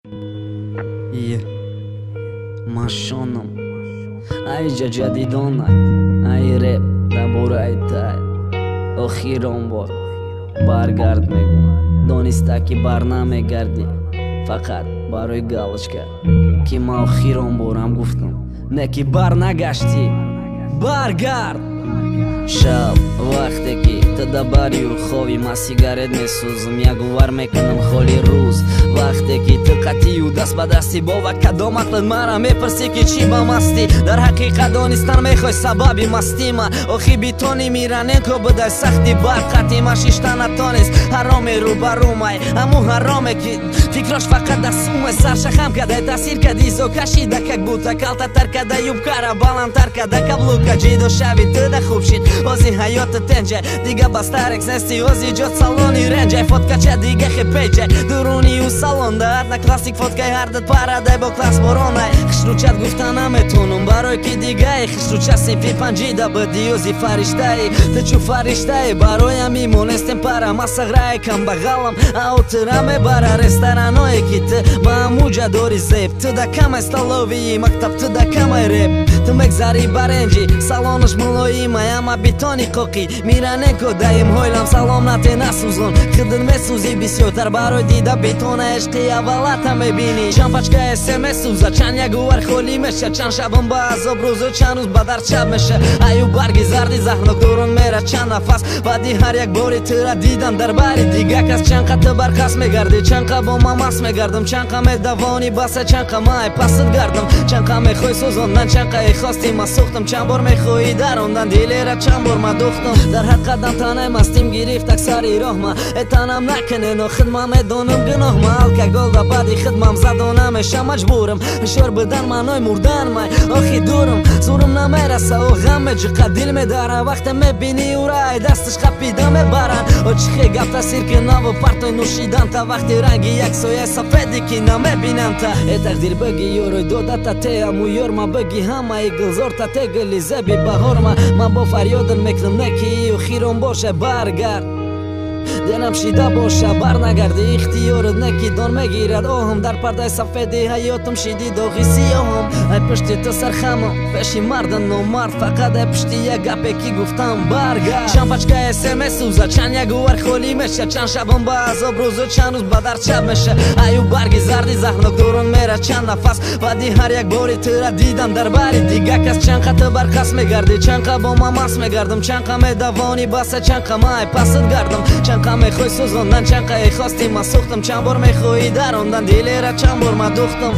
Е машонам айҷа ҷадидона, ай реп дабораи тай. Охирон бор баргард мегум, дониста ки бар намегардӣ, фақат барои галочка, ки ман охирон борам гуфтам, не ки бар нагаштӣ. Баргард. Шаб вақте ки ту дабарию хови, ман сигарет месӯзам, ягувар мекунам холи. Рӯз вақте ки ту қатъию даст ба дасти бова кадом ақлат мара мепурсӣ, ки чӣ ба мастӣ. Дар ҳақиқат донистан мехоҳӣ сабаби мастима. Охи битони Мираненко будай сахти бад, қатъи ма шишта натонист. Ҳароме рӯбарӯмай, ҳаму ҳароме ки фикрош фақат дар сумай. Саршахам кадай, таъсир кади, изо кашида, как будто калтатар када, юбкара баландтар када, каблука. Ҷидо шави туда хуб шид, ози ҳаёти тенҷай, дига ба старекс нести, ози ҷот салони ренҷай. Фоткача дига хепеҷай дуруниу салонда одноклассник, фоткай ҳардат парадай бо класс боронай. Хушрӯчат гуфта наметонам, барои ки дигаи хушрӯча синфи панҷида буди, ози фариштаи ту чу фариштаи. Бароям имонестем пара масағраи камбағалам, аотира мебара рестораное ки ту ба амуҷа дори зеб. Ту да камай столовии мактаб, ту да камай реп, ту мегзари баренҷи салонаш мулоимай, ама битони қоқи Мираненко даим ҳойлам. Салом нате, насӯзон, хидр месӯзӣ бисёртар барои дида битона ишқи аввалата мебинӣ. Чанд пачка смс сӯза, чанд ягувар холӣ меша, чанд шабам ба азоб рӯзу, чанд рӯз ба дард шаб меша. Аю барги зарди захнок дурун мера чанд нафас баъди ҳар як бори тура дидам дар бари дига кас. Чанд қа ту барқас мегардӣ, чанд қа бо ман маст мегардам, чанд қа медавонӣ баса, чанд қа май пасат гардам, чанд қа мехоҳӣ сӯзондан, чанд қа хости ма сӯхтам, чанд бор мехоҳӣ дарондан дилера, чанд бор ма духтам. Дар ҳар қадам танаи мастим гирифт аксари роҳма. Этанам накунено, хидма медонам гуноҳма. Алкогол да баъди хидмам задо намеша, маҷбурам ҳушёр будан маънои мурдан май. Охи дурам зурам намераса, о ғам меҷиқа, дил медара вақте мебинӣ ура ай дасташ қапида мебаранд. О чихе гап тасир кунаву партой нӯшидан та вақти ранги як сояи сафеде ки намебинам та. Э тақдир, бигӣ ёрой додата те аму ёрма, бигӣ ҳамаи гулзор та те гули зеби баҳорма. Ман бо фарёдат мекунам, не ки охирон боша. Баргард, дилам шида боша, барнагарди, ихтиёрат не ки дон мегирад оҳам. Дар пардаи сафеди ҳаётам шиди доғи сиёҳам. Ай пушти ту сархамам пеши марда номард, фақат ай пушти як гапе ки гуфтам: баргард. Чанд пачка смс сӯза, чанд ягувар холӣ меша, чанд шабам ба азоб рӯзу, чанд рӯз ба дард шаб меша. Аю барги зарди захнок дурун мера чанд нафас баъди ҳар як бори тура дидам дар бари дига кас. Чанд қа ту барқас мегардӣ, чанд қа бо ман маст мегардам, чанд қа медавонӣ баса, чанд қа май пасат гардам, чанд қа мехоҳӣ сӯзондан, чанд қа хости ма сӯхтам, чанд бор мехоҳӣ дарондан дилера, чанд бор ма духтам.